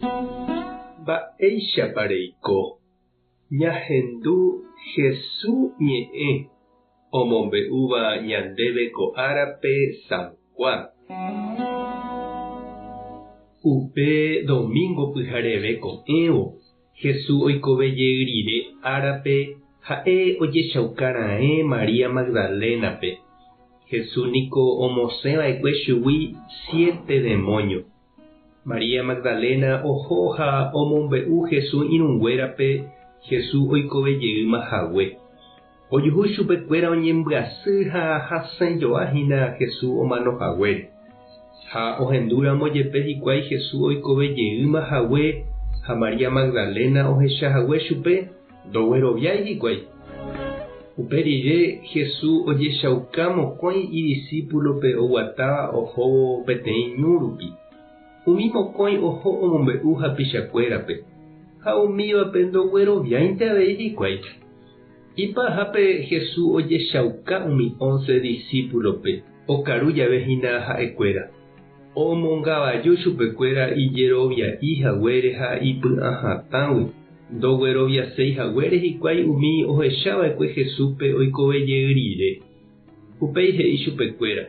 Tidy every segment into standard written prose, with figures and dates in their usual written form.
Mba'éichapa reiko ñahendu Hesu ñe'ẽ omombe'úva ñandéve ko árape San Juan? Upe domingo pyhareve ko'ẽvo, Hesu oikove jey rire árape ha'e ojechauka raẽ María Magdalénape. Hesu niko omosẽ va'ekue chugui siete demóño. María Magdalena oho ha omombe'u Jesús irũnguérape Jesús oikove jeýma hague. Ojuhu chupekuéra oñembyasy ha hasẽjoa hína Jesús omano haguére. Ha ohendúramo jepe hikuái Jesús oikove jeýma hague ha María Magdalena ohecha hague chupe, ndogueroviái hikuái. Upe rire Jesús ojechauka mokõi idisípulope oguatáva ohóvo peteĩ ñu rupi. Umi mokõi oho omombe'u hapichakuérape, ha umívape ndogueroviáinte avei hikuái. Ipahápe Jesús ojechauka umi ónse disípulope okaru jave hína ha'ekuéra. Omongavaju chupekuéra ijerovia'i haguére ha ipy'ahatãgui, ndogueroviaséi haguére hikuái umi ohechava'ekue Jesúspe oikove jey rire. Upéi he'i chupekuéra,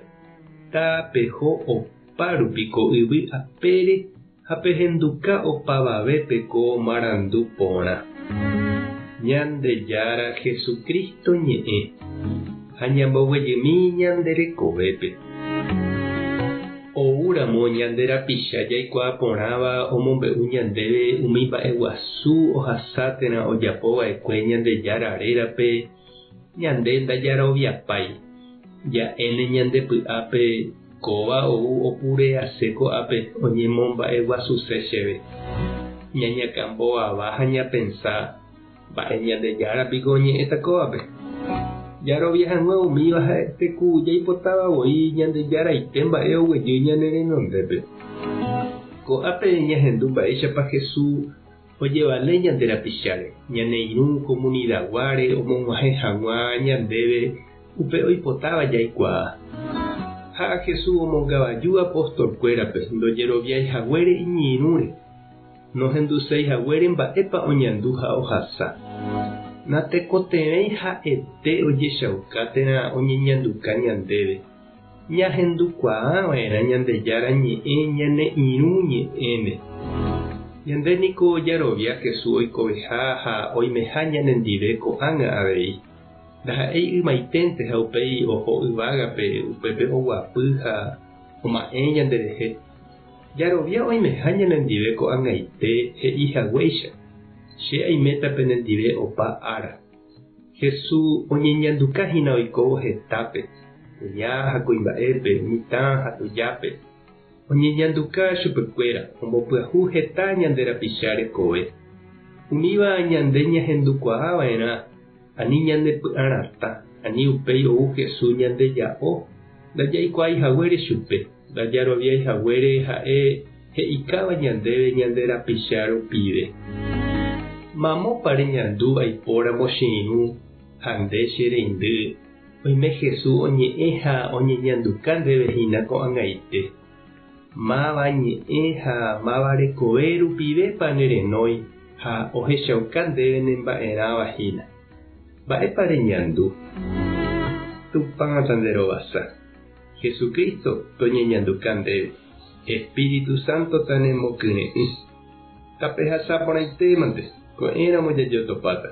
Tapeho opa rupi ko yvy apére ha pehenduka opavavépe ko marandu porã. Ñandejára Jesucristo ñe'ẽ ha ñamboguejymi ñande rekovépe. Oúramo ñande rapicha jaikuaa porãva omombe'u ñandéve umi mba'eguasu ohasa térã ojapo va'ekue Ñandejára rérape, ñande ndajaroviapái. Ja'éne ñande py'ápe kóva ou opurease ko'ápe oñemomba'eguasuse chéve. Ñañakambo'ava ha ñapensa, Mba'e Ñandejára piko oñe'ẽta kóvape? Jarovia hag̃ua umíva ha'ete ku jaipotáva voi Ñandejaraite mba'e oguejy ñane renondépe. Ko'ápe ñahendu mba'éichapa Jesús ojevale ñande rapicháre, ñane irũ komunidaguáre omog̃uahẽ hag̃ua ñandéve upe oipotáva jaikuaa. Ha Jesús omongavaju apostolkuérape ndojeroviái haguére iñirũre. Nohenduséi haguére mba'épa oñandu ha ohasa. Natekotevẽi ha'ete ojechauka térã oñeñanduka ñandéve. Ñahendukuaa va'erã Ñandejára ñe'ẽ ñane irũ ñe'ẽme. Ñande niko jarovia Jesús oikoveha ha oimeha ñanendive ko'ág̃a avei. Ndaha'éi ymaiténte ha upéi oho yvágape upépe oguapy ha oma'ẽ ñanderehe. Jarovia oimeha ñanendive ko'ag̃aite he'i haguéicha, Che aiméta penendive opa ára. Jesús oñeñanduka hína oikóvo hetápe, kuña ha kuimba'épe, mitã ha tujápe. Oñeñanduka chupekuéra, ombopyahu heta ñande rapicha rekove. Umíva ñande ñahendukuaa va'erã, ani ñande py'aratã, ani upéi ou Jesús ñandeja'o ndajaikuaái haguére chupe. Ndajaroviái haguére ha'e he'ikáva ñandéve ñande rapicha rupive. Mamópa reñandu aipóramo che irũ ha nde che reindy, oime Jesús oñe'ẽ ha oñeñanduka ndéve hína ko'ag̃aite. Máva ñe'ẽ ha máva rekove rupivépa ne renói ha ohechauka ndéve ne mba'erãva hína. Mba'épa reñandu? Tupã tanderovasa. Jesucristo toñeñanduka ndéve, Espíritu Santo tanemokyre'ỹ. Tapehasa porãitémante, ko'ẽramo jajotopáta.